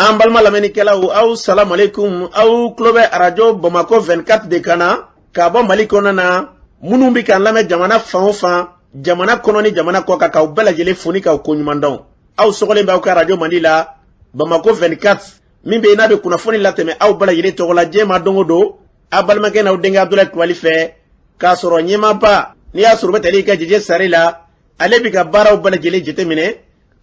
An balima lamɛnnikɛlaw, aw salamalekun. Aw tulo bɛ Arajo Bamakɔ 24 de kan na k'a bɔ Mali kɔnɔna na. Minnu bɛ k'an lamɛn jamana fan o fan, jamana kɔnɔ ni jamana kɔ kan, k'aw bɛɛ lajɛlen fo ni k'aw koɲuman dɔn. Aw sɔgɔlen bɛ aw ka arajo mandi la, Bamakɔ 24, min bɛ yen n'a bɛ kunnafoni latɛmɛ aw bɛɛ lajɛlen tɔgɔ la diɲɛ ma don o don, aw balimakɛ n'aw denkɛ Abudulayi Kulubali fɛ, k'a sɔrɔ ɲɛmaaba n'i y'a sɔrɔ u bɛ tali kɛ Jeje Sare la, ale bɛ ka baaraw bɛɛ lajɛlen jateminɛ,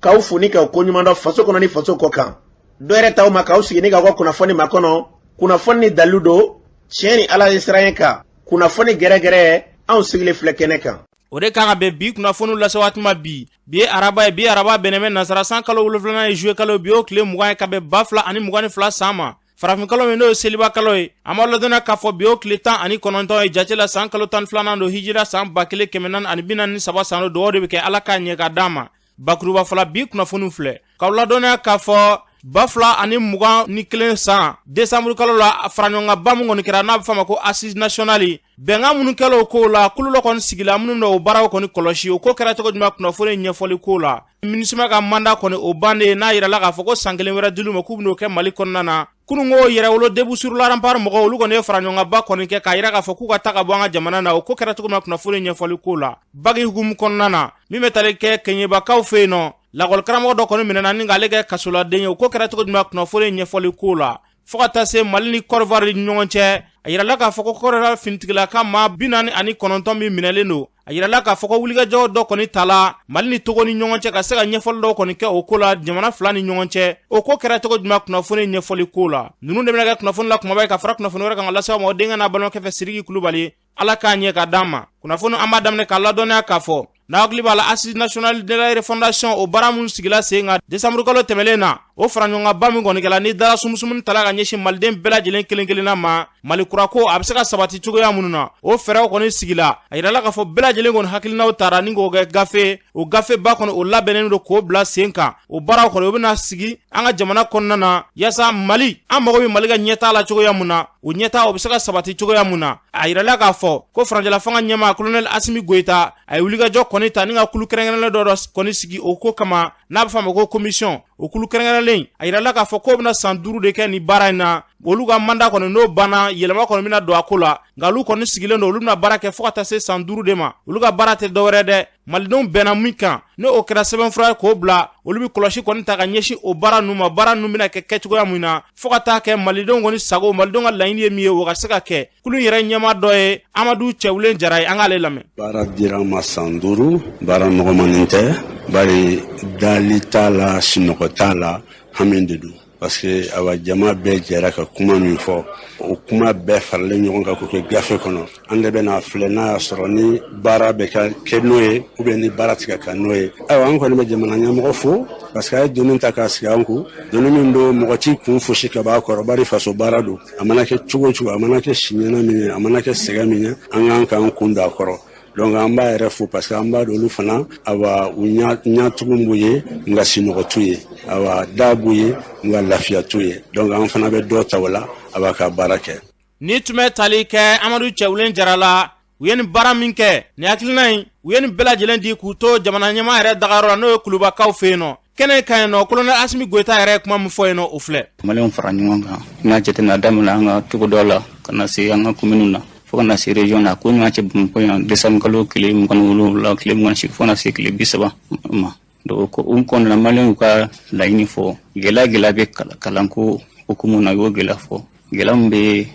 k'aw fo ni k'aw koɲuman dɔn faso kɔnɔ ni faso kɔ kan. Dɔ yɛrɛ t'aw ma k'aw sigi ni k'aw ka kunnafoni makɔnɔ, kunnafoni ni dalilu don, tiɲɛ ni Ala ye siran kan, kunnafoni gɛrɛgɛrɛ, anw sigilen filɛ kɛnɛ kan. O de kan ka bɛn bi kunnafoniw lase waati ma bi. Bi ye araba ye, bi araba bɛnnen bɛ nasara san kalo 7nan ye, juillet kalo, bi o tile 20 ye, ka bɛn 2022 san ma, farafin kalo min n'o ye seliba kalo ye. An b'a ladɔnniya k'a fɔ bi o tile 19 ye jate la, san kalo 12nan don, hijira san 1443 san don. Dugawu de bɛ kɛ, Ala k'a ɲɛ ka d'an ma. Bakuruba fɔla, bi kunnafoniw filɛ k'aw ladɔnniya k'a fɔ 2021 san décembre kalo la, faraɲɔgɔnkanba min kɔni kɛra n'a bɛ f'a ma ko Assise nationale, bɛnkan minnu kɛla o kow la, kulu dɔ kɔni sigila minnu bɛ o baaraw kɔni kɔlɔsi. O ko kɛra cogo jumɛn, kunnafoni ɲɛfɔli ko la. MINUSMA ka mandat kɔni o bannen, n'a yirala k'a fɔ ko san kelen wɛrɛ dil'u ma k'u bɛn'o kɛ Mali kɔnɔna na. Kununko Yɛrɛwolo Debout sur la Rempart mɔgɔw, olu kɔni ye faraɲɔgɔnkanba kɔni kɛ k'a yira k'a fɔ k'u ka taa ka bɔ an ka jamana na. O ko kɛra cogo min na, kunnafoni ɲɛfɔli ko la. Bagi hukumu kɔnɔna na, min bɛ tali kɛ Keɲebakaw fɛ yen nɔ, lakɔlikaramɔgɔ dɔ kɔni minɛna ni k'ale kɛ kasoladen ye. O ko kɛra cogo jumɛn, kunnafoni ɲɛfɔli ko la. Fo ka taa se Mali ni Côte d'Ivoire ni ɲɔgɔn cɛ, a yirala k'a fɔ ko Côte d'Ivoire finitigilaka maa 49 min minɛlen don. A yirala k'a fɔ ko wulikajɔ dɔ kɔni tala Mali ni Togo ni ɲɔgɔn cɛ ka se ka ɲɛfɔli dɔw kɔni kɛ o ko la jamana fila ni ɲɔgɔn cɛ. O ko kɛra cogo jumɛn, kunnafoni ɲɛfɔli ko la. Ninnu de bɛna kɛ kunnafoni la kumaba ye ka fara kunnafoni wɛrɛ kan ka lase aw ma aw denkɛ n'a balimakɛ fɛ, Sidiki Kulubali. Ala k'a ɲɛ ka d'an ma. Kunnafoni an b'a daminɛ k'a ladɔnniya k'a fɔ n'a hakili b'a la, Assise nationale de la refondation, o baara minnu sigila sen kan décembre kalo tɛmɛlen na, o faraɲɔgɔnkanba min kɔni kɛla ni dara sumusumuni tala ka ɲɛsin maliden bɛɛ lajɛlen kelen kelenna ma, Mali kura ko a bɛ se ka sabati cogoya minnu na, o fɛɛrɛw kɔni sigila. A yirala k'a fɔ bɛɛ lajɛlen kɔni hakilinaw tara ni k'o kɛ gafe, o gafeba kɔni o labɛnnen don k'o bila sen kan. O baaraw kɔni o bɛna sigi an ka jamana kɔnɔna na yaasa Mali, an mago bɛ Mali ka ɲɛtaa la cogoya mun na, o ɲɛtaa o bɛ se ka sabati cogoya mun na. A yirala k'a fɔ ko furancɛla fanga ɲɛmaa colonel Asimi Goyita, a ye wulikajɔ kɔni ta ni ka kulu kɛrɛnkɛrɛnlen dɔ kɔni sigi o ko kama n'a bɛ f'a ma ko commission. O kulu kɛrɛnkɛrɛnlen, a yirala k'a fɔ k'o bɛna san 5 de kɛ nin baara in na. Olu ka mandat kɔni n'o banna, yɛlɛma kɔni bɛna don a ko la, nka olu kɔni sigilen don, olu bɛna baara kɛ fo ka taa se san 5 de ma. Olu ka baara tɛ dɔwɛrɛ dɛ, malidenw bɛnna min kan, ni o kɛra sɛbɛnfura ye k'o bila, olu bɛ kɔlɔsi kɔni ta ka ɲɛsin o baara ninnu ma, baara ninnu bɛna kɛ kɛcogoya min na, fo ka taa kɛ malidenw kɔni sago, malidenw ka laɲini ye min ye, o ka se ka kɛ. Kulu yɛrɛ ɲɛmaa dɔ ye Amadu Cɛwulen Jara ye, an k'ale lamɛn. Baara dira an ma san 5, baara nɔgɔmanin tɛ, bari dali t'a la, sunɔgɔ t'a la, hami de don. Parce que awa jama bɛɛ jɛra ka kuma min fɔ, o kuma bɛɛ faralen ɲɔgɔn kan k'o kɛ gafe kɔnɔ. An de bɛna filɛ n'a y'a sɔrɔ ni baara bɛ ka kɛ n'o ye ou bien ni baara tɛ ka kɛ n'o ye. Ayiwa, an kɔni bɛ jamana ɲɛmɔgɔ fo parce que a ye doni ta k'a sigi an kun, doni min don mɔgɔ t'i kun fosi ka b'a kɔrɔ, bari faso baara don. A mana kɛ cogo o cogo, a mana kɛ siɲɛna min ye, a mana kɛ sɛgɛn min ye, an k'an k'an kun don a kɔrɔ. Donc an b'a yɛrɛ fo parce que an b'a dɔn olu fana, awa, u ɲatugu b'u ye nka sinɔgɔ t'u ye, awa da b'u ye nka lafiya t'u ye. Donc an fana bɛ dɔ ta o la, a b'a ka baara kɛ. Ni tun bɛ tali kɛ Amadu Cɛwulen Jara la, u ye nin baara min kɛ, nin hakilina in, u ye nin bɛɛ lajɛlen di k'u to jamana ɲɛmaa yɛrɛ dagayɔrɔ la, n'o ye Kulubakaw fɛ yen nɔ. Kɛnɛ kan yen nɔ, colonel Asimi Goyita yɛrɛ ye kuma min fɔ yen nɔ, o filɛ. Maliyɛnw fara ɲɔgɔn kan, n'a jateminɛ, a daminɛ an ka togodaw la ka na se an ka kominiw na fo ka na se région na. Ko ɲɔgɔn cɛ Bamakɔ yan, décembre kalo tile 27, tile 28, fo ka na se tile 30 ma. Donc o kɔnɔna, maliyɛnw ka laɲini fɔ, gɛlɛya gɛlɛya bɛ kalanko hukumu na, u y'o gɛlɛya fɔ. Gɛlɛya min bɛ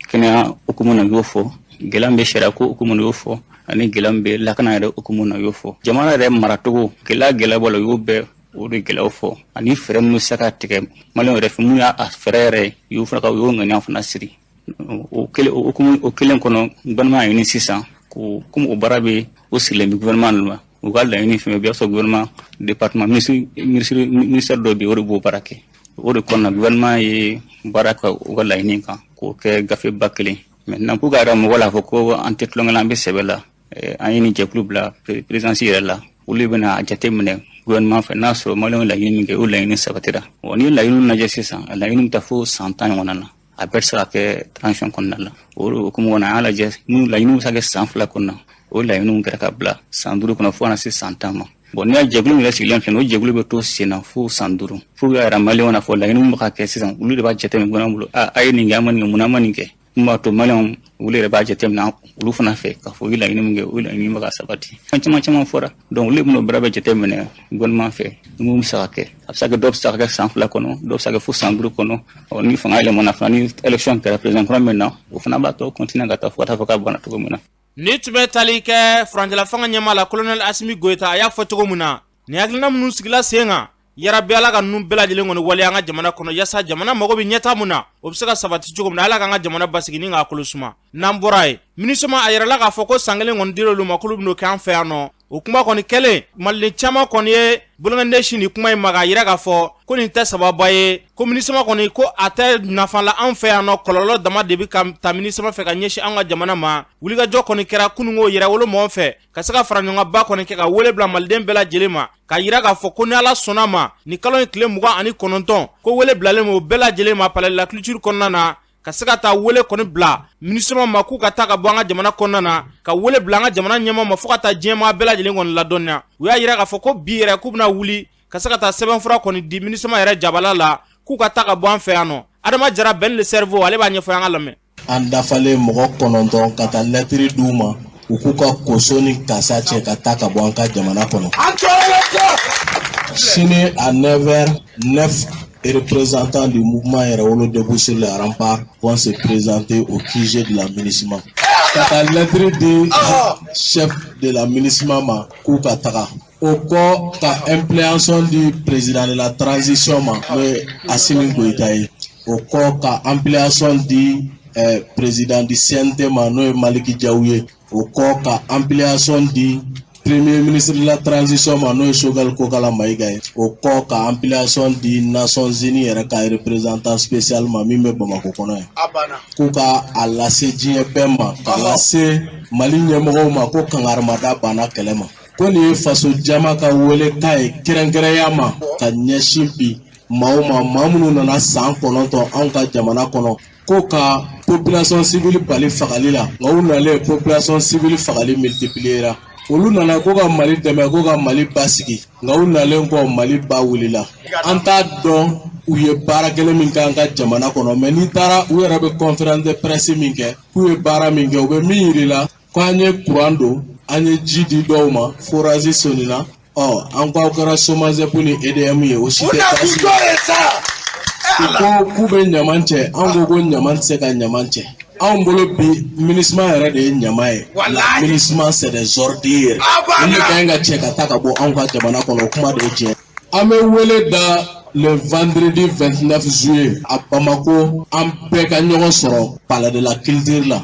kɛnɛya hukumu na, u y'o fɔ. Gɛlɛya min bɛ sariya ko hukumu na, u y'o fɔ. Ani gɛlɛya min bɛ lakana yɛrɛ hukumu na, u y'o fɔ. Jamana yɛrɛ maracogo gɛlɛya gɛlɛya b'a la, u y'o bɛɛ o de gɛlɛyaw fɔ, ani fɛɛrɛ minnu bɛ se ka tigɛ maliyɛnw yɛrɛ fɛ, mun y'a fɛɛrɛ yɛrɛ ye, u y'o fana ka u y'o ŋaniya fana siri. O kelen o hukumu o kelen kɔnɔ, gouvernement y'a ɲini sisan ko komi o baara bɛ o sigilen bɛ gouvernement la, u ka laɲini fɛn bɛ sɔrɔ gouvernement département ministère dɔ bɛ yen, o de b'o baara kɛ. O de kɔnɔna, gouvernement ye baara kɛ u ka laɲini kan k'o kɛ gafeba kelen. Maintenant, pour k'a yira mɔgɔ la fɔ ko an tɛ tulonkɛ la, an bɛ sɛbɛ la, an ye nin jɛkulu bila présidence yɛrɛ la. Olu bɛna a jate minɛ gouvernement fɛ n'a sɔrɔ maliyɛnw laɲini min kɛ, o laɲini sabatira. N'i ye laɲiniw lajɛ sisan, a laɲiniw bɛ taa fo san 10 ɲɔgɔnna na. A bɛɛ tɛ se ka kɛ transition kɔnɔna la. O hukumu kɔnɔ, an y'a lajɛ minnu laɲiniw bɛ se ka kɛ san 2 kɔnɔna, o laɲiniw kɛra ka bila san 5 kɔnɔ fo ka na se san 10 ma. Bon, n'i y'a jɛkulu min yɛrɛ sigilen filɛ, o jɛkulu bɛ to sen na fo san 5 pour que a yira maliyɛnw na fɔ laɲini min bɛ ka kɛ sisan. Olu de b'a jateminɛ gouvernement bolo, a ye nin kɛ, an ma nin kɛ, mun na an ma nin kɛ? Mun b'a to maliyɛnw olu yɛrɛ b'a jateminɛ olu fana fɛ k'a fɔ u ye laɲini min kɛ, o laɲini bɛ ka sabati. Fɛn caman caman fɔra. Donc olu de bɛn'o baara bɛɛ jateminɛ gouvernement fɛ ni mun bɛ se ka kɛ. A bɛ se ka kɛ, dɔw bɛ se ka kɛ san 2 kɔnɔ, dɔw bɛ se ka kɛ fo san 5 kɔnɔ. Ni fanga yɛlɛmana fana, ni élection kɛra, président kura min na, o fana b'a tɔ continuer ka taa fo ka taa fɔ k'a banna cogo min na. Ni tun bɛ tali kɛ furancɛla fanga ɲɛmaa la, colonel Asimi Goyita, a y'a fɔ cogo min na, nin hakilina minnu sigila sen kan, yarabi Ala ka ninnu bɛɛ lajɛlen kɔni waleya an ka jamana kɔnɔ, yaasa jamana mago bɛ ɲɛtaa mun na, o bɛ se ka sabati cogo min na. Ala k'an ka jamana basigi ni k'a kolo suma. N'an bɔra yen, MINUSMA, a yirala k'a fɔ ko san kelen kɔni dir'olu olu ma k'olu bɛn'o kɛ an fɛ yan nɔ. O kuma kɔni kɛlen, maliden caman kɔni ye bolonkɔni sin nin kuma in ma k'a yira k'a fɔ ko nin tɛ sababa ye, ko MINUSMA kɔni ko a tɛ nafa la anw fɛ yan nɔ, kɔlɔlɔ dama de bɛ ka ta MINUSMA fɛ ka ɲɛsin an ka jamana ma. Wulikajɔ kɔni kɛra kununko yɛrɛwolo mɔgɔ fɛ ka se ka fara ɲɔgɔnba kɔni kɛ ka wele bila maliden bɛɛ lajɛlen ma, k'a yira k'a fɔ ko ni Ala sɔnna ma, nin kalo in tile 29, ko wele bilalen o bɛɛ lajɛlen ma palais de la culture kɔnɔna na, ka se ka taa wele kɔni bila MINUSMA ma k'u ka taa ka bɔ an ka jamana kɔnɔna na, ka wele bila an ka jamana ɲɛmaa ma, fo ka taa diɲɛmaa bɛɛ lajɛlen kɔni ladɔnniya. U y'a yira k'a fɔ ko bi yɛrɛ k'u bɛna wuli ka se ka taa sɛbɛnfura kɔni di MINUSMA yɛrɛ jabala la k'u ka taa ka bɔ an fɛ yan nɔ. Adama Jara Ben le cerveau, ale b'a ɲɛfɔ, an ka lamɛn. An dafalen mɔgɔ 9 ka taa lɛtiri d'u ma, u k'u ka koso ni kasa cɛ ka taa ka bɔ an ka jamana kɔnɔ. Sini à 9h, 9 représentants du mouvement Yɛrɛwolo Debout sur les remparts vont se présenter au QG de la MINUSMA ka taa lɛtiri di chef de la MINUSMA ma k'u ka taga. O kɔ, ka ampliation di président de la transition ma, n'o ye Assimi Goïta ye. O kɔ, ka ampliation di président du CNT ma, n'o ye Malick Diaw ye. O kɔ, ka ampliation di premier ministre de la transition ma, n'o ye Choguel Kokalla Maïga ye. O kɔ, ka ampliation di Nations Unies yɛrɛ ka représentant spécial ma min bɛ Bamakɔ kɔnɔ yan, k'u ka a lase diɲɛ bɛɛ ma, ka lase Mali ɲɛmɔgɔw ma ko kangarimada banna kɛlɛ ma, ko nin ye faso jama ka welekan ye kɛrɛnkɛrɛnya ma ka ɲɛsin bi maaw ma, maa minnu nana san 9 anw ka jamana kɔnɔ ko ka population civile bali fagali la, nka u nalen population civile fagali multipliera. Olu nana ko ka Mali dɛmɛ, ko ka Mali basigi, nka u nalen kɔ Mali ba wulila. An t'a dɔn u ye baara kelen min kɛ an ka jamana kɔnɔ, mɛ n'i taara u yɛrɛ bɛ conférence de presse min kɛ k'u ye baara min kɛ, u bɛ min yir'i la ko an ye courant don, an ye ji di dɔw ma, forage sonnina. Ɔ, an ko aw kɛra SOMAGEP ni EDM ye, o si tɛ baasi ye. U ko k'u bɛ ɲaman cɛ, an ko ko ɲaman tɛ se ka ɲaman cɛ. Anw bolo bi, MINUSMA yɛrɛ de ye ɲama ye. La MINUSMA, c'est des ordures. Olu de ka ɲi ka cɛ ka taa ka bɔ anw ka jamana kɔnɔ. O kuma de ye tiɲɛ. An bɛ wele da le vendredi 29 juillet à Bamako, an bɛɛ ka ɲɔgɔn sɔrɔ palais de la culture la.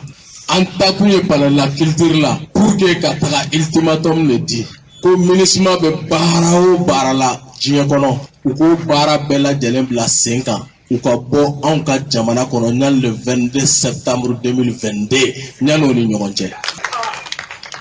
An takun ye palais de la culture la pour que ka taga ultimatum de di ko MINUSMA bɛ baara o baara la diɲɛ kɔnɔ, u k'o baara bɛɛ lajɛlen bila sen kan, u ka bɔ anw ka jamana kɔnɔ ɲani le 22 septembre 2022, ɲani o ni ɲɔgɔn cɛ.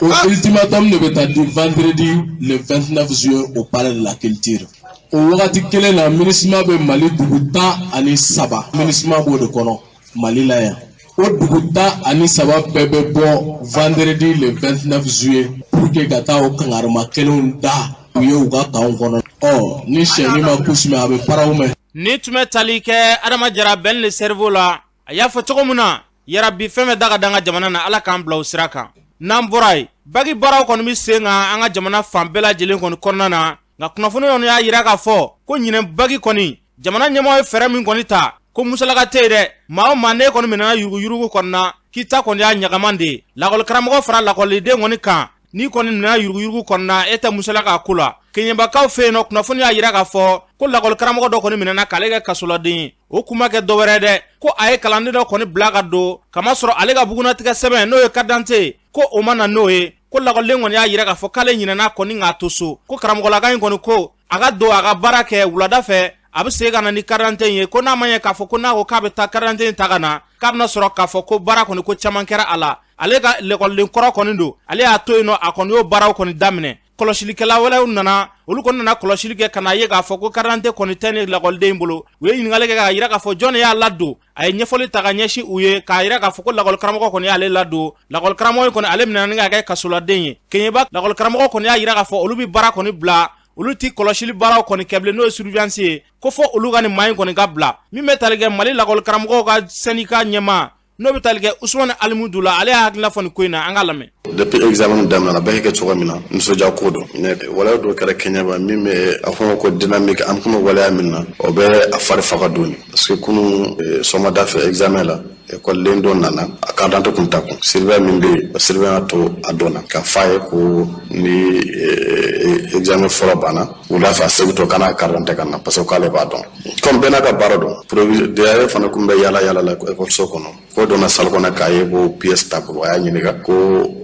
O ultimatum de bɛ taa di vendredi le 29 juillet au palais de la culture. O wagati kelen na, MINUSMA bɛ Mali dugu 13, MINUSMA b'o de kɔnɔ Mali la yan. O dugu 13 bɛɛ bɛ bɔ vendredi le 29 juillet pour que ka taa o kangarima kelenw da u ye u ka kanw kɔnɔ. Ɔ, ni sɛni ma kusi mɛn, a bɛ paraw mɛn. Ni tun bɛ tali kɛ Adama Jara Ben le cerveau la, a y'a fɔ cogo min na, yarabi fɛn bɛɛ da ka da an ka jamana na, Ala k'an bila o sira kan. N'an bɔra yen, bagi baaraw kɔni bɛ sen kan an ka jamana fan bɛɛ lajɛlen kɔni kɔnɔna na. Nka kunnafoni kɔni y'a yira k'a fɔ ko ɲinɛ bagi kɔni, jamana ɲɛmɔgɔ ye fɛɛrɛ min kɔni ta ko musalaka tɛ yen dɛ. Maa o maa n'e kɔni minɛna yuruguyurugu kɔni na, k'i ta kɔni y'a ɲagaman de ye. Lakɔlikaramɔgɔ fara lakɔliden kɔni kan, n'i kɔni minɛna yuruguyurugu kɔni na, e tɛ musalaka ko la. Keɲɛbakaw fɛ yen nɔ, kunnafoni y'a yira k'a fɔ ko lakɔlikaramɔgɔ dɔ kɔni minɛna k'ale kɛ kasoladen ye. O kun ma kɛ dɔwɛrɛ dɛ, ko a ye kalanden dɔ kɔni bila ka don, kamasɔrɔ ale ka bugunnatigɛ sɛbɛn, n'o ye carte d'identité ye, ko o ma na n'o ye. Ko lakɔliden kɔni y'a yira k'a fɔ k'ale ɲinɛna kɔni k'a to so, ko karamɔgɔlaka in kɔni ko a ka don a ka baara kɛ, wulada fɛ a bɛ segin ka na ni carte d'identité in ye. Ko n'a ma ɲɛ k'a fɔ ko n'a ko k'a bɛ taa carte d'identité in ta ka na, k'a bɛna sɔrɔ k'a fɔ ko baara kɔni ko caman kɛra a la. Ale ka lakɔliden kɔrɔ kɔni don, ale y'a to yen nɔ, a kɔni y'o baaraw kɔni daminɛ. Kɔlɔsilikɛla wɛrɛw nana, olu kɔni nana kɔlɔsili kɛ ka n'a ye k'a fɔ ko carte d'identité kɔni tɛ ni lakɔliden bolo. U ye ɲininkali kɛ k'a jira k'a fɔ jɔn de y'a ladon. A ye ɲɛfɔli ta ka ɲɛsin u ye k'a jira k'a fɔ ko lakɔlikaramɔgɔ kɔni y'ale ladon. Lakɔlikaramɔgɔ in kɔni, ale minɛna ni ka kɛ kasoladen ye. Keɲeba lakɔlikaramɔgɔ kɔni y'a jira k'a fɔ olu bɛ baara kɔni bila, olu ti kɔlɔsili baaraw kɔni kɛ bilen, n'o ye surveillance ye, ko fɔ olu ka nin maa in kɔni ka bila. Min bɛ tali kɛ Mali lakɔlikaramɔgɔw ka syndicat ɲɛmaa, n'o bɛ tali kɛ Usumani Alimudu la, ale y'a hakilina fɔ nin ko in na. An k'a lamɛn. Depuis examen daminɛna, bɛɛ kɛ cogo min na, nisɔndiya ko don. Mais waleya dɔ kɛra Kɛɲɛba min bɛ a fɔ ko dynamique, an kuma waleya min na, o bɛ a fari faga dɔɔni, parce que kunun sɔgɔmada fɛ, examen la, ekɔliden dɔ nana, a carte d'identité kun t'a kun. Surveillant min bɛ yen, surveillant to a dɔnna k'a f'a ye ko ni examen fɔlɔ banna, wula fɛ a segintɔ ka n'a carte d'identité ka na, parce que k'ale b'a dɔn. Comme bɛɛ n'a ka baara dɔn, proviseur fana kun bɛ yala yala la ekɔliso kɔnɔ, ko donna salle kɔnɔ k'a ye ko pièce t'a bolo. A y'a ɲininka ko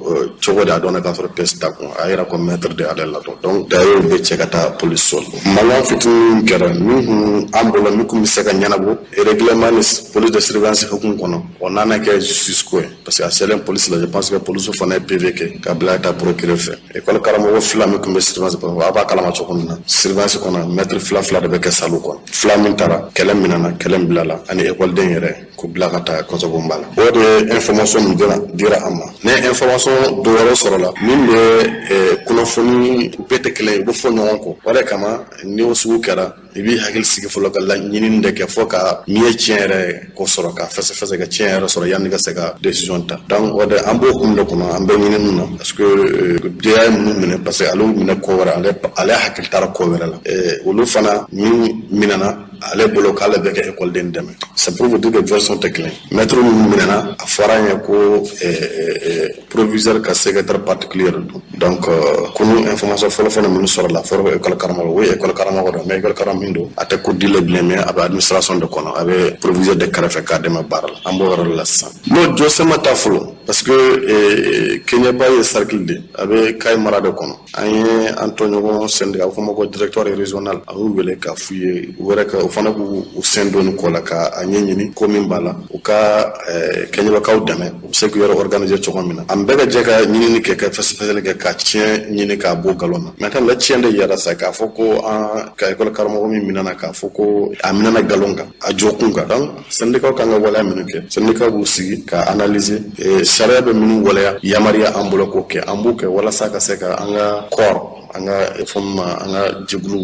cogo di a dɔnna k'a sɔrɔ pièce t'a kun. A yira ko maître de ale ladɔn. Donc d'ailleurs bɛ cɛ ka taa police la. Mankan fitinin kɛra min kun an bolo, min kun bɛ se ka ɲɛnabɔ règlement ni police de surveillance hukumu kɔnɔ, o nana kɛ justice ko ye, parce que a selen police la, je pense que police fana ye PV kɛ ka bila ka taa procureur fɛ. École karamɔgɔ fila min kun bɛ surveillance kɔnɔ, a b'a kalama cogo min na, surveillance kɔnɔ, maître fila fila de bɛ kɛ salle kɔnɔ. Fila min taara, kɛlɛ minɛna, kɛlɛ bilala ani ekɔliden yɛrɛ k'u bila ka taa kasobonba la. O de ye information min dira an ma. Ni information dɔ wɛrɛ sɔrɔla min bɛ kunnafoni bɛɛ tɛ kelen ye, u bɛ fɔ ɲɔgɔn kɔ. O de kama, ni o sugu kɛra, i b'i hakili sigi fɔlɔ ka laɲinini de kɛ fo ka min ye tiɲɛ yɛrɛ ko sɔrɔ, ka fɛsɛfɛsɛ ka tiɲɛ yɛrɛ sɔrɔ yanni ka se ka décision ta. Donc o de an b'o hukumu de kɔnɔ, an bɛ ɲinini na, parce que DA ye minnu minɛ, parce que ale y'u minɛ ko wɛrɛ, ale hakili taara ko wɛrɛ la. Olu fana min minɛna, ale bolo k'ale bɛ kɛ ekɔliden dɛmɛ. C'est pour vous dire que version tɛ kelen. Maître minnu minɛna, a fɔra an ye ko proviseur ka secrétaire particulier don. Donc kunu, information fɔlɔ-fɔlɔ minnu sɔrɔla, a fɔra ko école karamɔgɔ. O ye école karamɔgɔ dɔn, mais école karamɔgɔ min don, a tɛ cours di la bilen, mais a bɛ administration de kɔnɔ, a bɛ proviseur de kɛrɛfɛ k'a dɛmɛ baara la. An b'o yɔrɔ de la sisan. N'o jɔsɛma ta fɔlɔ, parce que Keɲeba ye cercle de, a bɛ Kayi mara de kɔnɔ. An ye an tɔɲɔgɔn syndicat, a bɛ fɔ o ma ko directeur régional, an y'u wele k'a f'u ye u yɛrɛ ka u fana k'u sen don nin ko la, ka a ɲɛɲini ko min b'a la, u ka Kɛɲɛbakaw dɛmɛ, u bɛ se k'u yɛrɛ organiser cogo min na. An bɛɛ ka jɛ ka ɲinini kɛ, ka fɛsɛfɛsɛli kɛ, ka tiɲɛ ɲini k'a bɔ nkalon na. Maintenant la, tiɲɛ de yɛrɛ sa k'a fɔ ko an ka école karamɔgɔ min minɛna, k'a fɔ ko a minɛna nkalon kan, a jɔ kun kan. Donc syndicat kan ka waleya minnu kɛ, syndicat b'u sigi ka analyser sariya bɛ minnu waleya, yamaruya an bolo k'o kɛ, an b'o kɛ walasa ka se ka an ka corps, an ka fɔ min ma an ka jɛkulu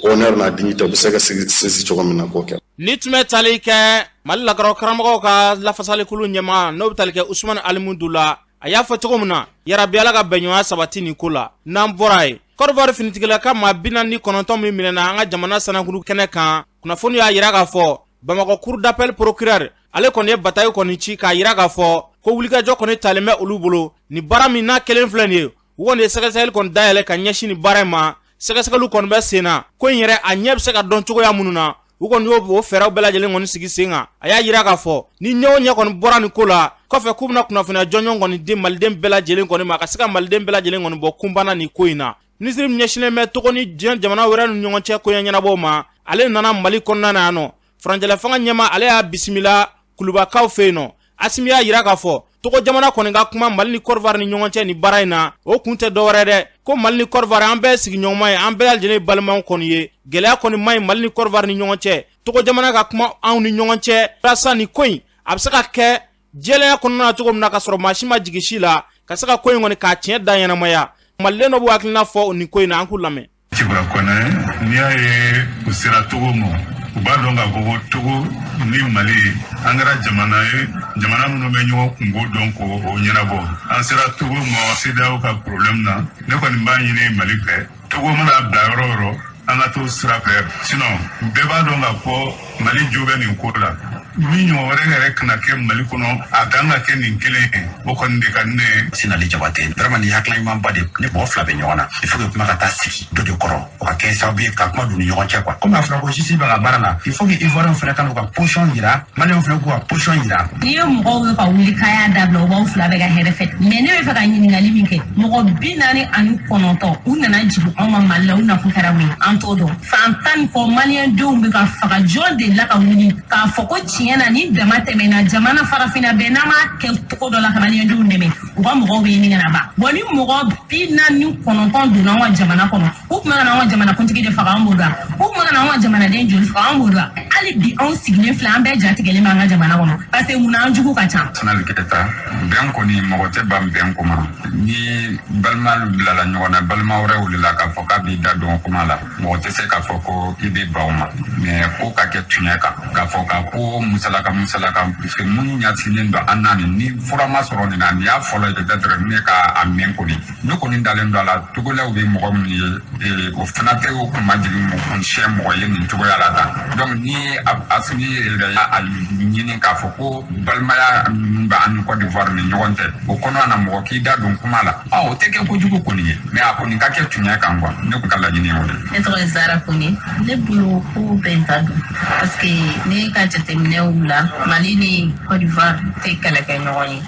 honneur n'a dignité, u bɛ se ka sinsin cogo min na k'o kɛ. Ni tun bɛ tali kɛ Mali lakɔrɔ karamɔgɔw ka lafasalikulu ɲɛmaa, n'o bɛ tali kɛ Usumani Alimudu la, a y'a fɔ cogo min na, yarabi Ala ka bɛnɲɔgɔnya sabati nin ko la. N'an bɔra yen, Kɔdiwari finitigilaka maa 49 min minɛna an ka jamana sanankuru kɛnɛ kan, kunnafoni y'a yira k'a fɔ Bamakɔ cour d'appel procureur, ale kɔni ye batayi kɔni ci k'a yira k'a fɔ ko wulikajɔ kɔni talen bɛ olu bolo nin baara min n'a kelen filɛ nin ye. U kɔni ye sɛgɛsɛgɛli kɔni dayɛlɛ ka ɲɛsin nin baara in ma. Sɛgɛsɛgɛliw kɔni bɛ sen na. Ko in yɛrɛ, a ɲɛ bɛ se ka dɔn cogoya minnu na, u kɔni y'o o fɛɛrɛw bɛɛ lajɛlen kɔni sigi sen kan. A y'a yira k'a fɔ ni ɲɛ o ɲɛ kɔni bɔra nin ko la kɔfɛ, k'u bɛna kunnafoniya jɔnjɔn kɔni di maliden bɛɛ lajɛlen kɔni ma, ka se ka maliden bɛɛ lajɛlen kɔni bɔ kunbana nin ko in na. Minisiri min ɲɛsinnen bɛ Togo ni diɲɛ jamana wɛrɛ ni ɲɔgɔn cɛ koɲɛ ɲɛnabɔw ma, ale nana Mali kɔnɔna na yan nɔ. Furancɛla fanga ɲɛma, ale y'a bisimila Kulubakaw fɛ yen nɔ. Asimi y'a yira k'a fɔ Togo jamana kɔni ka kuma Mali ni Kɔdiwari ni ɲɔgɔn cɛ nin baara in na, o kun tɛ dɔwɛrɛ dɛ, ko Mali ni Kɔdiwari, an bɛɛ sigiɲɔgɔnma ye, an bɛɛ lajɛlen balimaw kɔni ye. Gɛlɛya kɔni ma ɲi Mali ni Kɔdiwari ni ɲɔgɔn cɛ. Togo jamana ka kuma anw ni ɲɔgɔn cɛ walasa nin ko in a bɛ se ka kɛ jɛlenya kɔnɔna na cogo min na, ka sɔrɔ maa si ma jigin si la, ka se ka ko in kɔni k'a tiɲɛ da ɲɛnamaya. Maliden dɔ b'u hakilina fɔ nin ko in na, an k'u lamɛn. Cibura Kɔnɛ, n'i y'a ye u sera Togo ma, u b'a dɔn k'a fɔ ko Togo ni Mali, an kɛra jamana ye, jamana minnu bɛ ɲɔgɔn kungo dɔn k'o ɲɛnabɔ. An sera Togo ma CEDEAO ka problème na. Ne kɔni b'a ɲini Mali fɛ, Togo mana bila yɔrɔ o yɔrɔ, an ka t'o sira fɛ. Sinon bɛɛ b'a dɔn k'a fɔ Mali jo bɛ nin ko la. Min ɲɔgɔn wɛrɛ yɛrɛ kana kɛ Mali kɔnɔ, a dan ka kɛ nin kelen ye, o kɔni de ka di ne ye. Sinali Jabate, vraiment nin hakilina ɲumanba de. Ni mɔgɔ fila bɛ ɲɔgɔn na, il faut que kuma ka taa sigi dɔ de kɔrɔ, o ka kɛ sababu ye ka kuma don ni ɲɔgɔn cɛ quoi. Komi a fɔra ko justice bɛ ka baara la, il faut que Ivoirien fana ka n'u ka position yira, Malien fana k'u ka position yira. N'i ye mɔgɔw ye ka wuli k'a y'a dabila, u b'aw fila bɛɛ ka hɛrɛ fɛ. Mais ne bɛ fɛ ka ɲininkali min kɛ, mɔgɔ 49, u nana jigin anw ma Mali la, u nakun kɛra mun ye? An t'o dɔn. San 10 ni kɔ, maliyɛn denw bɛ ka faga. Jɔn de la ka wuli k'a fɔ ko tiɲɛ? Tiɲɛ na, ni dama tɛmɛna jamana farafinna bɛɛ, n'an m'a kɛ cogo dɔ la ka maliyɛndenw dɛmɛ, u ka mɔgɔw bɛ ɲini ka na ban. Bon, ni mɔgɔ 49 donna an ka jamana kɔnɔ, u tun bɛ ka na an ka jamana kuntigi de faga, an b'o dɔn. U tun bɛ ka na an ka jamanaden joli faga, an b'o dɔn. Hali bi anw sigilen filɛ, an bɛɛ jatigɛlen b'an ka jamana kɔnɔ, parce que munna an jugu ka ca. Sanali Kɛta, bɛn kɔni, mɔgɔ tɛ ban bɛn ko ma. Ni balima bilala ɲɔgɔn na, balima wɛrɛ wulila k'a fɔ k'a b'i da don kuma la, mɔgɔ tɛ se k'a fɔ ko i bɛ ban o ma, mais ko ka kɛ tuɲɛ kan, k'a fɔ k'a ko musalaka musalaka, puisque minnu ɲɛsinnen don an na nin, ni fura ma sɔrɔ nin na, nin y'a fɔlɔ ye peut-être ne ka a mɛn kɔni. Ne kɔni dalen don a la, Togolɛw bɛ mɔgɔ minnu ye, o fana tɛ o kun ma jigin kun siɲɛ mɔgɔ ye nin cogoya la tan. Donc ni Asimi yɛrɛ y'a ɲini k'a fɔ ko balimaya min bɛ an ni Côte d'Ivoire ni ɲɔgɔn cɛ, o kɔnɔna na, mɔgɔ k'i da don kuma la, o tɛ kɛ kojugu kɔni ye, mais a kɔni ka kɛ tuɲɛ kan quoi. Ne ka laɲini ye o de ye. Ne tɔgɔ ye Zara Kone. Ne bolo ko bɛn ka don, parce que ne ka jateminɛw la, Mali ni Côte d'Ivoire tɛ kɛlɛ kɛ ɲɔgɔn ye.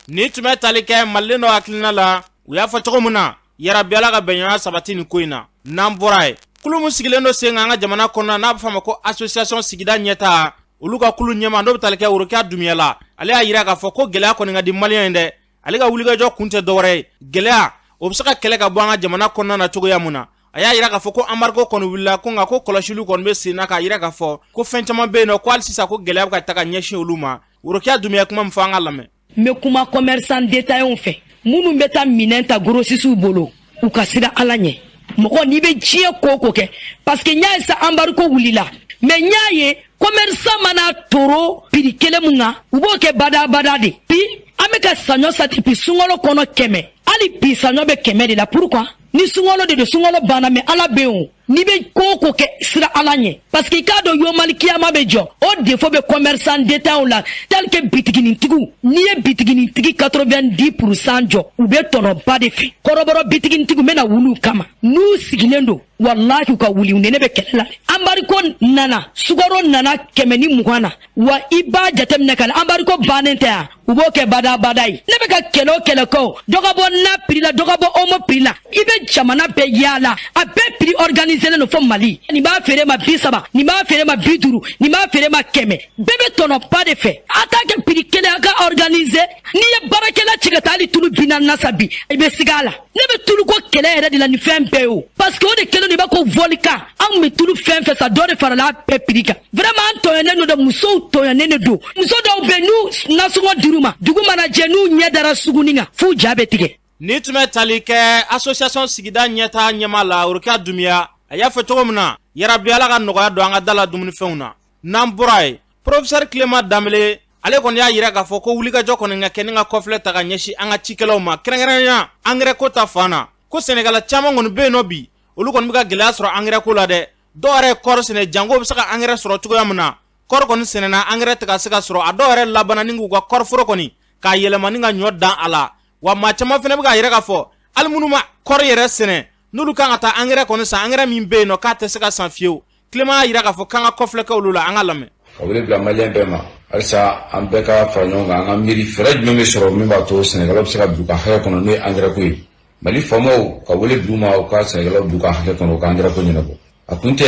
Ni tun bɛ tali kɛ maliden dɔ hakilina la, u y'a fɔ cogo min na, yarabi Ala ka bɛnɲɔgɔnya sabati nin ko in na. N'an bɔra yen, kulu min sigilen don sen kan an ka jamana kɔnɔna, n'a bɛ fɔ a ma ko Association Sigida Ɲɛta, olu ka kulu ɲɛma, n'o bɛ tali kɛ Worokiya Dumiya la, ale y'a yira k'a fɔ ko gɛlɛya kɔni ka di maliyɛn ye dɛ. Ale ka wulikajɔ kun tɛ dɔwɛrɛ ye, gɛlɛya o bɛ se ka kɛlɛ ka bɔ an ka jamana kɔnɔna na cogoya mun na. A y'a yira k'a fɔ ko embargo kɔni wulila ko, nka ko kɔlɔsiliw kɔni bɛ sen na, k'a yira k'a fɔ ko fɛn caman bɛ yen nɔ, ko hali sisan ko gɛlɛya bɛ ka taga ɲɛsin olu ma. Worokiya Dumiya kuma min fɔ, an ka lamɛn. N bɛ kuma commerçant détaillants fɛ, minnu bɛ taa minɛn ta grossistes bolo, u ka siran Ala ɲɛ. Mɔgɔ n'i bɛ diɲɛ ko o ko kɛ, parce que n y'a ye sa, embargo wulila, mais n y'a ye commerçant mana toro prix kelen mun kan, u b'o kɛ badabada de. Bi an bɛ ka saɲɔ san depuis sunkalo kɔnɔ 100, hali bi saɲɔ bɛ 100 de la. Pourquoi? Ni sunkalo de don, sunkalo banna, mais Ala bɛ yen o. N'i bɛ ko o ko kɛ, sira Ala ɲɛ, parce que i k'a dɔn yomali kiyama bɛ jɔ. O défaut bɛ commerçant détaillants la, tel que bitiginitigiw. N'i ye bitiginitigi 90% jɔ, u bɛ tɔnɔba de fɛ. Kɔrɔbɔrɔ bitiginitigiw bɛna wuli u kama, n'u sigilen don, walahi u ka wuli, u ni ne bɛ kɛlɛ la. Embargo nana, sukaro nana 120 na wa. I b'a jateminɛ ka na, embargo bannen tɛ yan, u b'o kɛ badabada ye. Ne bɛ ka kɛlɛ o kɛlɛ kɛ, o dɔ ka bɔ na prix la, dɔ ka bɔ omo prix la. I bɛ jamana bɛɛ yaala, a bɛɛ prix organisé don fo Mali. Nin b'a feere ma 30, nin b'a feere ma 50, nin b'a feere ma 100, bɛɛ bɛ tɔnɔba de fɛ. A t'a kɛ prix kelen, a ka organiser. N'i ye baarakɛla ci ka taa hali tulu 40 na sa bi, i bɛ siga a la. Ne bɛ tulu ko kɛlɛ yɛrɛ de la ni fɛn bɛɛ ye o, parce que o de kɛlen don i b'a ko volcan. An kun bɛ tulu fɛn fɛn san, dɔ de farala a bɛɛ prix kan. Vraiment, an tɔɲɔnen don dɛ, musow tɔɲɔnen de don. Muso dɔw bɛ yen, n'u nasɔngɔ dir'u ma, dugu mana jɛ, n'u ɲɛ dara suguni kan, f'u ja bɛ tigɛ. Ni tun bɛ tali kɛ Association Sigida Ɲɛta ɲɛma la, Worokiya Dumiya, a y'a fɔ cogo min na, yarabi Ala ka nɔgɔya don an ka da la dumunifɛnw na. N'an bɔra yen, professeur Tilema Danbele, ale kɔni y'a yira k'a fɔ ko wulikajɔ kɔni ka kɛ ni ka kɔfilɛ ta ka ɲɛsin an ka cikɛlaw ma, kɛrɛnkɛrɛnnenya angɛrɛ ko ta fan na, ko sɛnɛkɛla caman kɔni bɛ yen nɔ bi, olu kɔni bɛ ka gɛlɛya sɔrɔ angɛrɛ ko la dɛ. Dɔw yɛrɛ ye kɔɔri sɛnɛ, janko bɛ se ka angɛrɛ sɔrɔ cogoya min na. Kɔɔri kɔni sɛnɛna, angɛrɛ tɛ ka se ka sɔrɔ. A dɔw yɛrɛ labanna ni k'u ka kɔɔriforo kɔni k'a yɛlɛma ni ka ɲɔ dan a la. Wa maa caman fana bɛ k'a yira k'a fɔ hali minnu ma kɔɔri yɛrɛ sɛnɛ, n'olu kan ka taa angɛrɛ kɔni san, angɛrɛ min bɛ yen nɔ k'a tɛ se ka san fiyewu. Tilema y'a yira k'a fɔ k'an ka kɔfilɛ kɛ olu la. An ka lamɛn. Ka wele bila maliyɛn bɛɛ ma, halisa an bɛɛ ka fara ɲɔgɔn kan, an ka miiri fɛɛrɛ jumɛn bɛ sɔrɔ min b'a to sɛnɛkɛlaw bɛ se ka bila u ka hakɛ kɔnɔ, n'o ye angɛrɛ ko ye. Mali faamaw, ka wele bila u ma, u ka sɛnɛkɛlaw bila u ka hakɛ kɔnɔ, u ka angɛrɛ ko ɲɛnabɔ. A kun tɛ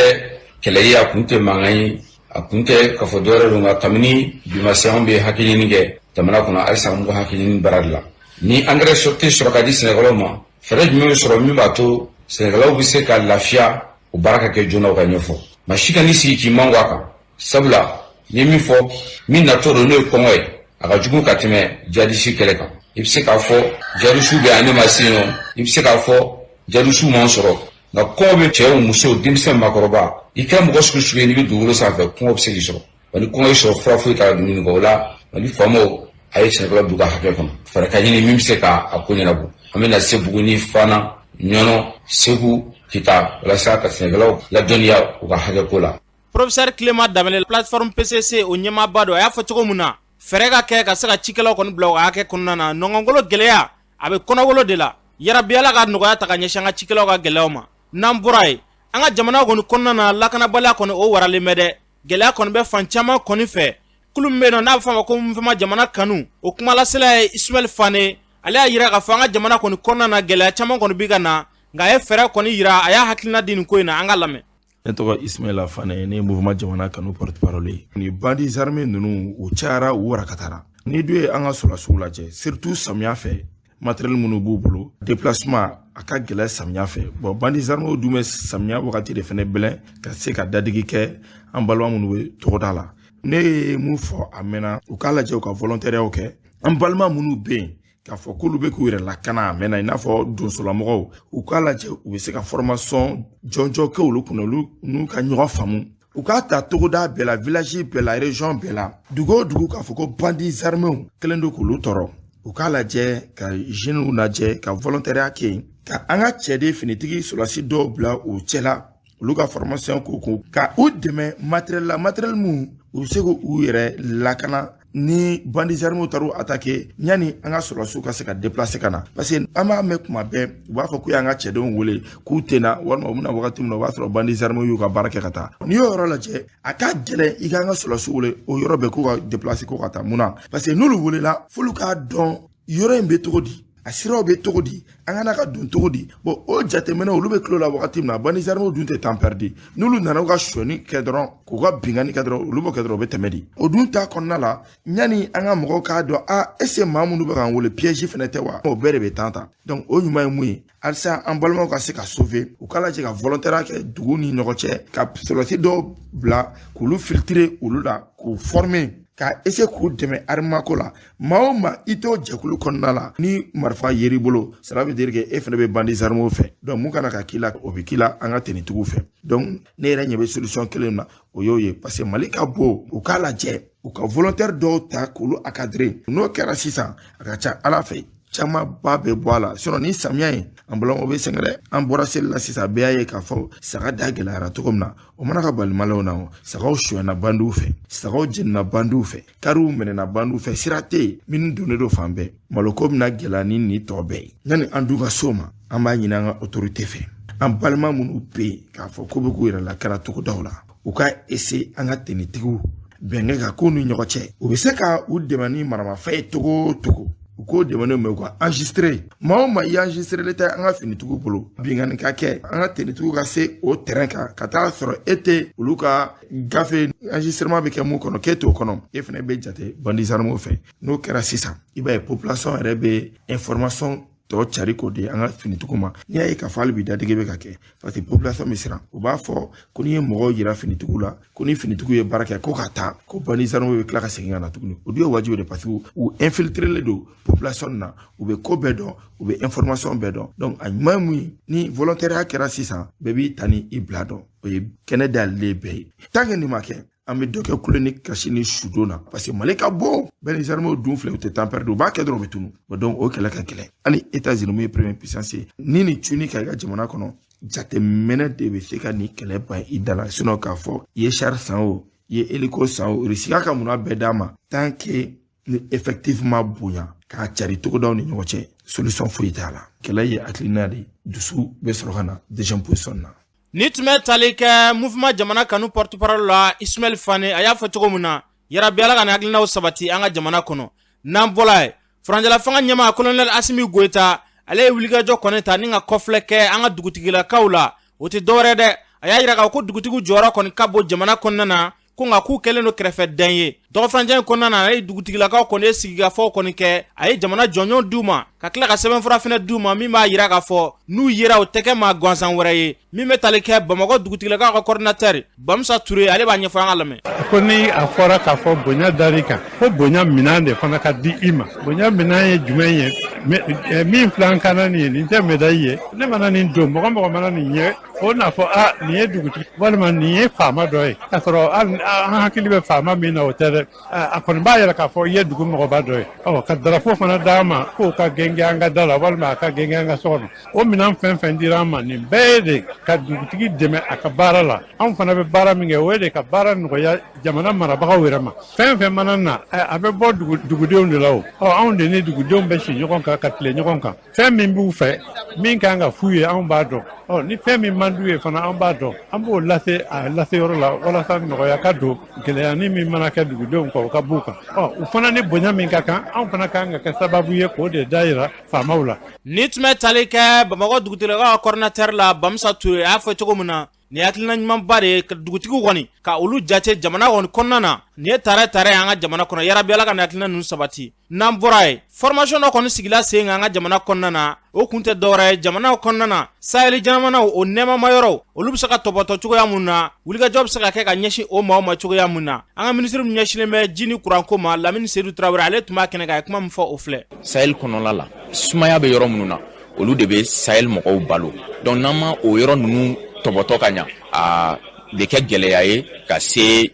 kɛlɛ ye, a kun tɛ mankan ye, a kun tɛ k'a fɔ dɔwɛrɛ don, nka kabini bi ma se, anw bɛ hakɛ ɲini kɛ jamana kɔnɔ, halisa an b'o hakɛ ɲini baara de la. Ni angɛrɛ tɛ sɔrɔ ka di sɛnɛkɛlaw ma, fɛɛrɛ jumɛn bɛ sɔrɔ min b'a to sɛnɛkɛlaw bɛ se ka lafiya? O baara ka kɛ joona, o ka ɲɛfɔ. Maa si kan'i sigi k'i mango a kan, sabula n ye min fɔ, min natɔ don, n'o ye kɔngɔ ye, a ka jugu ka tɛmɛ jadisi kɛlɛ kan. I bɛ se k'a fɔ jadisiw bɛ yan, ne ma se yen nɔ. I bɛ se k'a fɔ jadisiw m'an sɔrɔ, nka kɔngɔ bɛ cɛw, musow, denmisɛn, maakɔrɔba, i kɛra mɔgɔ sugu sugu ye, n'i bɛ dugukolo sanfɛ, kɔngɔ bɛ se k'i sɔrɔ. Wa ni kɔngɔ y'i sɔrɔ, fura foyi t'a la dumuni kɔ. O la, Mali faamaw, a ye sɛnɛkɛlaw bila u ka hakɛ kɔnɔ, fɛɛrɛ ka ɲini min bɛ se ka a ko ɲɛnabɔ. An bɛna se Buguni, Fana, Ɲɔnɔ, Segu, Kita, walasa ka sɛnɛkɛlaw ladɔnniya u ka hakɛ ko la. Professeur Tilema Danbele, plateforme PCC o ɲɛmaaba don, a y'a fɔ cogo min na, fɛɛrɛ ka kɛ ka se ka cikɛlaw kɔni bila u ka hakɛ kɔnɔna na. Nɔngɔnkolo gɛlɛya, a bɛ kɔnɔwolo de la. Yarabi Ala ka nɔgɔya ta ka ɲɛsin an ka cikɛlaw ka gɛlɛyaw ma. N'an bɔra yen, an ka jamana kɔni kɔnɔna na, lakanabaliya kɔni o waralen bɛ dɛ. Gɛlɛya kɔni bɛ fan caman kɔni fɛ. Kulu min bɛ yen nɔ, n'a bɛ fɔ a ma ko Mouvement Jamana Kanu, o kumalasela ye Ismaël Fane. Ale y'a yira k'a fɔ an ka jamana kɔni kɔnɔna na, gɛlɛya caman kɔni bɛ ka na, nka a ye fɛɛrɛ kɔni yira, a y'a hakilina di nin ko in na. An ka lamɛn. Ne tɔgɔ Ismaila Fane, ne ye mouvement Jamana Kanu porte parole ye. Ni bandits armés ninnu, u cayara, u warakatara. Ni dun ye an ka sɔrɔdasiw lajɛ, surtout samiya fɛ, matériel minnu b'u bolo, déplacement a ka gɛlɛn samiya fɛ. Bon, bandits armés dun bɛ samiya wagati de fɛnɛ bɛlɛn ka se ka dadigi kɛ an balima minnu bɛ togoda la. Ne ye mun fɔ a mɛnna, u k'a lajɛ u ka volontariat kɛ. An balima minnu bɛ yen k'a fɔ k'olu bɛ k'u yɛrɛ lakana a mɛnna, i n'a fɔ donsolamɔgɔw, u k'a lajɛ u bɛ se ka formation jɔnjɔn kɛ olu kunna, olu n'u ka ɲɔgɔn faamu. U k'a ta togoda bɛɛ la, village bɛɛ la, région bɛɛ la, dugu o dugu k'a fɔ ko bandits armés kɛlen don k'olu tɔɔrɔ, u k'a lajɛ ka jeunes lajɛ ka volontariat kɛ yen, ka an ka cɛden finitigi sɔrɔdasi dɔw bila u cɛla, olu ka formation k'u kun, ka u dɛmɛ matériel la, matériel mun u bɛ se k'u yɛrɛ lakana ni bandits armés taar'u attaquer yanni an ka sɔrɔdasiw ka se ka déplacer ka na. Parce que an b'a mɛn kuma bɛɛ, u b'a fɔ k'u y'an ka cɛdenw wele k'u tɛ na, walima u bɛna wagati min na, o b'a sɔrɔ bandits armés y'u ka baara kɛ ka taa. N'i y'o yɔrɔ lajɛ, a ka gɛlɛn i k'an ka sɔrɔdasiw wele o yɔrɔ bɛɛ k'u ka déplacer ko ka taa. Mun na? Parce que n'olu welela, f'olu k'a dɔn yɔrɔ in bɛ cogo di, a siraw bɛ cogo di, an kana ka don cogo di. Bon, o jateminɛ, olu bɛ tulo la wagati min na, bandits armés dun tɛ temps perdu. N'olu nana u ka sonyani kɛ dɔrɔn, k'u ka binkanni kɛ dɔrɔn, olu b'o kɛ dɔrɔn, u bɛ tɛmɛ di. O dun ta kɔnɔna la, yanni an ka mɔgɔw k'a dɔn, a est ce que maa minnu bɛ k'an wele, piège fɛnɛ tɛ wa? O bɛɛ de bɛ temps ta. Donc o ɲuman ye mun ye? Halisa an balimaw ka se ka sauver, u k'a lajɛ ka volontariat kɛ dugu ni ɲɔgɔn cɛ, ka sɔrɔdasi dɔw bila k'olu filtrer olu la, k'u former, ka essayer k'u dɛmɛ armement ko la. Maa o maa i t'o jɛkulu kɔnɔna la, ni marifa yer'i bolo, cela veut dire que e fana bɛ bandits armés fɛ. Donc mun kana ka k'i la, o bɛ k'i la an ka tenitigiw fɛ. Donc ne yɛrɛ ɲɛ bɛ solution kelen na, o y'o ye, parce que Mali ka bon. U k'a lajɛ u ka volontaire dɔw ta k'olu encadrer. N'o kɛra sisan, a ka ca Ala fɛ, camanba bɛ bɔ a la. Sinon ni samiya ye, an balimaw bɛ sɛgɛn dɛ. An bɔra seli la sisan, bɛɛ y'a ye k'a fɔ saga da gɛlɛyara cogo min na. O mana ka bali maliyɛnw na, o sagaw sonyɛna bandiw fɛ, sagaw jenina bandiw fɛ, kariw minɛna bandiw fɛ, sira tɛ yen, minnu donnen don fan bɛɛ. Maloko bɛna gɛlɛya ni nin tɔ bɛɛ ye. Yanni an dun ka s'o ma, an b'a ɲini an ka autorité fɛ, an balima minnu bɛ yen k'a fɔ k'u bɛ k'u yɛrɛ lakana togodaw la, u ka essayer an ka tenitigiw bɛnkɛ ka k'u ni ɲɔgɔn cɛ, u bɛ se ka u dɛmɛ ni maramafɛn ye cogo o cogo, u k'o dɛmɛ n'o, u ka enregistrer. Maa o maa i enregistré tɛ an ka finitigiw bolo, binkanni ka kɛ, an ka tenitigiw ka se o terrain kan ka taa sɔrɔ e tɛ olu ka gafe enregistrement bɛ kɛ mun kɔnɔ, k'e t'o kɔnɔ, e fana bɛ jate bandits armés fɛ. N'o kɛra sisan, i b'a ye population yɛrɛ bɛ information tɔ cari k'o di an ka finitigiw ma. N'i y'a ye k'a fɔ hali bi dadigi bɛ ka kɛ, parce que population bɛ siran. U b'a fɔ ko n'i ye mɔgɔw yira finitigiw la, ko ni finitigiw ye baara kɛ ko ka taa, ko bandits armés bɛ tila ka segin ka na tuguni. O dun ye wajibi de, parce que u infiltrelen don population na, u bɛ ko bɛɛ dɔn, u bɛ information bɛɛ dɔn. Donc a ɲuman ye mun ye? Ni volontariat kɛra sisan, bɛɛ b'i ta ni i bila dɔn, o ye kɛnɛ dayɛlɛlen bɛɛ ye. Tant que nin ma kɛ, an bɛ dɔ kɛ kulo ni kasi ni sudon na, parce que Mali ka bon. Bandits armés dun filɛ, u tɛ temps perdu, u b'a kɛ dɔrɔn, u bɛ tunu. Donc o kɛlɛ ka gɛlɛn. Hali États-Unis mun ye première puissance ye, ni nin cunni ka i ka jamana kɔnɔ, jateminɛ de bɛ se ka nin kɛlɛ ban i da la. Sinon k'a fɔ i ye char san, o i ye hélico san, o Russie ka mun bɛɛ d'a ma, tant que ni effectif ma bonya k'a cari togodaw ni ɲɔgɔn cɛ, solution foyi t'a la. Kɛlɛ ye hakilina de, dusu bɛ sɔrɔ ka na deuxième position na. Ni tun bɛ tali kɛ mouvement Jamana Kanu porte parole la, Ismaël Fane, a y'a fɔ cogo min na, yarabi Ala ka nin hakilinaw sabati an ka jamana kɔnɔ. N'an bɔla yen, furancɛla fanga ɲɛmaa colonel Asimi Goyita, ale ye wulikajɔ kɔni ta ni ka kɔfilɛ kɛ an ka dugutigilakaw la. O tɛ dɔwɛrɛ dɛ, a y'a yira k'a ko dugutigiw jɔyɔrɔ kɔni ka bon jamana kɔnɔna na, ko nka k'u kɛlen don kɛrɛfɛdɛn ye. Dɔgɔfurancɛ in kɔnɔna na, ale ye dugutigilakaw kɔni ye sigikafɔw kɔni kɛ, a ye jamana jɔnjɔn d'u ma, ka tila ka sɛbɛnfura fɛnɛ d'u ma min b'a yira k'a fɔ n'u yera, u tɛ kɛ maa gansan wɛrɛ ye. Min bɛ tali kɛ Bamakɔ dugutigilakaw ka coordinateur Bamusa Ture, ale b'a ɲɛfɔ, an ka lamɛn. Ko ni a fɔra k'a fɔ bonya dar'i kan, ko bonya minɛn de fana ka di i ma. Bonya minɛn ye jumɛn ye? Min filɛ an kana nin ye, nin tɛ médaille ye. Ne mana nin don, mɔgɔ mɔgɔ mana nin ye, o n'a fɔ a nin ye dugutigi walima nin ye faama dɔ ye, k'a sɔrɔ hali an hakili bɛ faama min na, o tɛ dɛ. A kɔni b'a yɛrɛ k'a fɔ i ye dugu mɔgɔba dɔ ye. Ɔ ka drapeau fana d'a ma k'o ka genge an ka da la walima a ka genge an ka so kɔnɔ. O minɛn fɛn fɛn dira an ma, nin bɛɛ ye de ka dugutigi dɛmɛ a ka baara la. Anw fana bɛ baara min kɛ, o ye de ka baara nɔgɔya jamana marabagaw yɛrɛ ma. Fɛn fɛn mana na, a bɛ bɔ dugudenw de la. O ɔ anw de ni dugudenw bɛ si ɲɔgɔn kan ka tile ɲɔgɔn kan. Fɛn min b'u fɛ, min kan ka f'u ye, anw b'a dɔn. Ɔ ni fɛn min man d'u ye fana, an b'a dɔn, an b'o lase a laseyɔrɔ la walasa nɔgɔya ka don. Gɛlɛya ni min mana kɛ dugudenw kan, o ka b'u kan. Ɔ u fana ni bonya min ka kan, anw fana kan ka kɛ sababu ye k'o de dayira faamaw la. Ni tun bɛ tali kɛ Bamakɔ dugutigilakaw ka coordinateur la, Bamusa Ture, a y'a fɔ cogo min na. Nin hakilina ɲumanba de ye dugutigiw kɔni ka olu jate jamana kɔni kɔnɔna na. Nin ye tare tare an ka jamana kɔnɔ. Yarabi, Ala ka nin hakilina ninnu sabati. N'an bɔra yen, formation dɔ kɔni sigila sen kan an ka jamana kɔnɔna na. O kun tɛ dɔwɛrɛ ye, jamana kɔnɔna na, Sahel jamanaw, o nɛɛmama yɔrɔw, olu bɛ se ka tɔbɔtɔ cogoya mun na, wulikajɔ bɛ se ka kɛ ka ɲɛsin o maaw ma cogoya mun na. An ka minisiri min ɲɛsinnen bɛ ji ni kuranko ma, Lamini Sedu Tarawele, ale tun b'a kɛnɛ kan. A ye kuma min fɔ, o filɛ. Sahel kɔnɔla la, sumaya bɛ yɔrɔ minnu na, olu de bɛ Sahel mɔgɔw balo. Donc n'an ma o yɔrɔ ninnu tɔbɔtɔ ka ɲa, a bɛ kɛ gɛlɛya ye ka se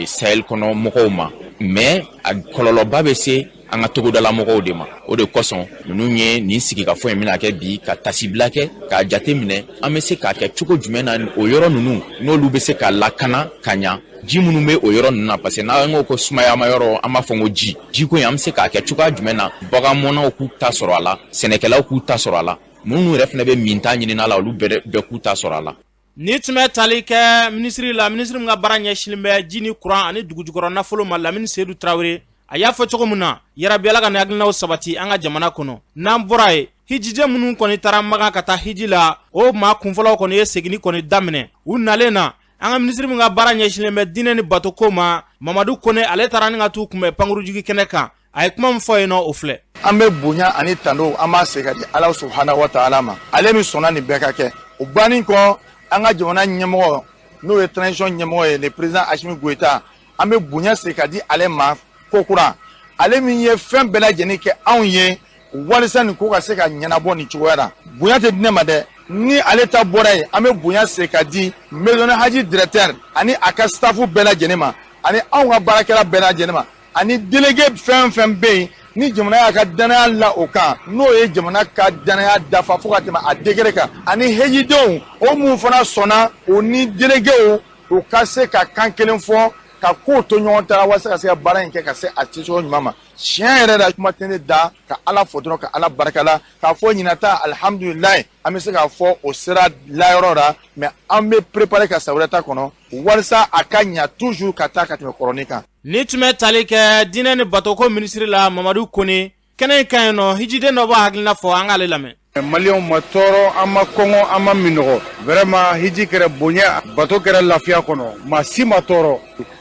Sahel kɔnɔ mɔgɔw ma, mais a kɔlɔlɔba bɛ se an ka togodala mɔgɔw de ma. O de kosɔn ninnu ye nin sigikafɔ in bɛna kɛ bi, ka tasibila kɛ k'a jate minɛ an bɛ se k'a kɛ cogo jumɛn na, o yɔrɔ ninnu n'olu bɛ se ka lakana ka ɲa, ji minnu bɛ o yɔrɔ ninnu na, parce que n'an ko ko sumayama yɔrɔ, an b'a fɔ ko ji jiko in, an bɛ se k'a kɛ cogoya jumɛn na, baganmɔnnaw k'u ta sɔrɔ a la, sɛnɛkɛlaw k'u ta sɔrɔ a la, minnu yɛrɛ fana bɛ minta ɲini la, olu bɛɛ k'u ta sɔrɔ a la. Ni tun bɛ tali kɛ minisiri la, minisiri min ka baara ɲɛsinnen bɛ ji ni kuran ani dugujukɔrɔ nafolo ma, Lamini Sedu Tarawele, a y'a fɔ cogo min na. Yarabi, Ala ka nin hakilinaw sabati an ka jamana kɔnɔ. N'an bɔra yen, hijiden minnu kɔni taara Makan ka taa hiji la, o maa kunfɔlɔw kɔni ye seginni kɔni daminɛ. U nalen na, an ka minisiri min ka baara ɲɛsinnen bɛ diinɛ ni batoko ma, Mamadu Kone, ale taara ni ka t'u kunbɛn pankurujigi kɛnɛ kan. A ye kuma min fɔ yen nɔ, o filɛ. An bɛ bonya ani tando, an b'a segin ka di Ala subahana wa taala ma, ale min sɔnna nin bɛɛ ka kɛ. O bannen kɔ, an ka jamana ɲɛmɔgɔ, n'o ye transition ɲɛmɔgɔ ye, le président Assimi Goïta, an bɛ bonya segin ka di ale ma kokura, ale min ye fɛn bɛɛ lajɛlen kɛ anw ye walisa nin ko ka se ka ɲɛnabɔ nin cogoya la. Bonya tɛ di ne ma dɛ. Ni ale ta bɔra yen, an bɛ bonya segin ka di maison haji directeur ani a ka staff bɛɛ lajɛlen ma, ani anw ka baarakɛla bɛɛ lajɛlen ma, ani délégué fɛn fɛn bɛ yen ni jamana y'a ka danaya la o kan, n'o ye jamana ka danaya dafa fo ka tɛmɛ a degré kan, ani hejidenw o mun fana sɔnna, o ni déléguéw, u ka se ka kan kelen fɔ ka kow to ɲɔgɔn ta la, walasa ka se ka baara in kɛ ka se a kɛcogo ɲuman ma. Tiɲɛ yɛrɛ la, kuma tɛ ne da ka Ala fo dɔrɔn, ka Ala barika la k'a fɔ ɲinata, alihamudulilayi, an bɛ se k'a fɔ o sera layɔrɔ la. Mais an bɛ préparer ka san wɛrɛ ta kɔnɔ walasa a ka ɲa toujours ka taa ka tɛmɛ kɔrɔnin kan. Ni tun bɛ tali kɛ diinɛ ni batoko minisiri la, Mamadu Kone, kɛnɛ in kan yen nɔ, hijiden dɔ b'a hakilina fɔ, an k'ale lamɛn. Maliyɛnw ma tɔɔrɔ, an ma kɔngɔ, an ma minɔgɔ. Vraiment, hiji kɛra bonya, bato kɛra lafiya kɔnɔ, maa si ma tɔɔrɔ.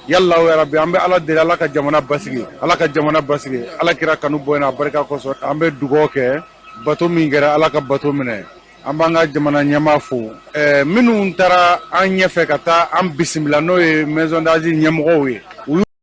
Yala yarabi, an bɛ Ala deli, Ala ka jamana basigi, Ala ka jamana basigi. Ala kira kanu bɔ a barika kosɔn, an bɛ dugawu kɛ. Bato min kɛra, Ala ka bato minɛ. An b'an ka jamana ɲɛmaa fo, minnu taara an ɲɛfɛ ka taa an bisimila, n'o ye maison d'hajj ɲɛmɔgɔw ye. U